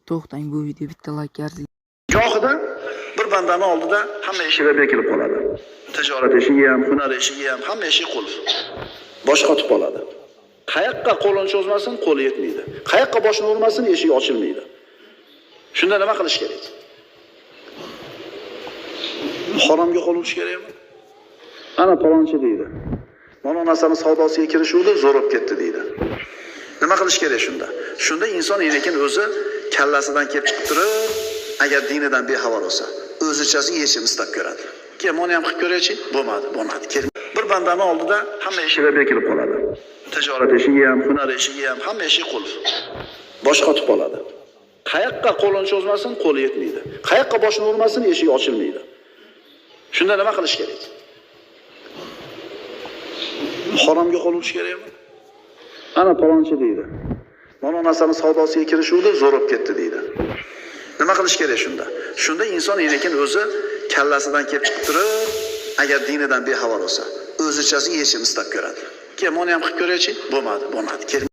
To'xtang, bu video bitta laykka arziydi. Gohida bir bandani oldida hamma eshiklar bekilib qoladi. Tijorat eshigi ham, hunar eshigi ham, hamma eshik qulf. Bosh qotib qoladi. Qayoqqa qo'lini cho'zmasin, qo'li yetmaydi. Qayoqqa boshini urmasin, eshigi ochilmaydi. Shunda nima qilish kerak? Haromga qo'l urish kerakmi? Ana palonchi deydi. Mana narsani savdosiga kirishuvdi, zo'r bo'lib ketdi deydi. Nima qilish kerak shunda? Shunda inson lekin o'zi kallasidan kelib chiqib turib, agar dinidan bexabar bo'lsa, o'zichasi yechim istab ko'radi. Keyin mana ham qilib ko'raychi, bo'lmadi, bo'lmadi. Bir bandani oldida hamma eshiklar bekilib qoladi. Tijorat eshigi ham, hunar eshigi ham, hamma eshik qulf. Bosh qotib qoladi. Qayoqqa qo'lini cho'zmasin, qo'li yetmaydi. Qayoqqa boshini urmasin, eshigi ochilmaydi. Shunda nima qilish kerak? Haromga qo'l urish kerakmi? Ana palonchi deydi. Mana narsani savdosiga kirishuvdi, zo'r bo'lib ketdi deydi. Nima qilish kerak shunda? Shunda inson lekin o'zi kallasidan kelib chiqib turib, agar dinidan bexabar bo'lsa, o'zichasi yechim istab ko'radi. Keyin mana ham qilib ko'raychi, bo'lmadi, bo'lmadi.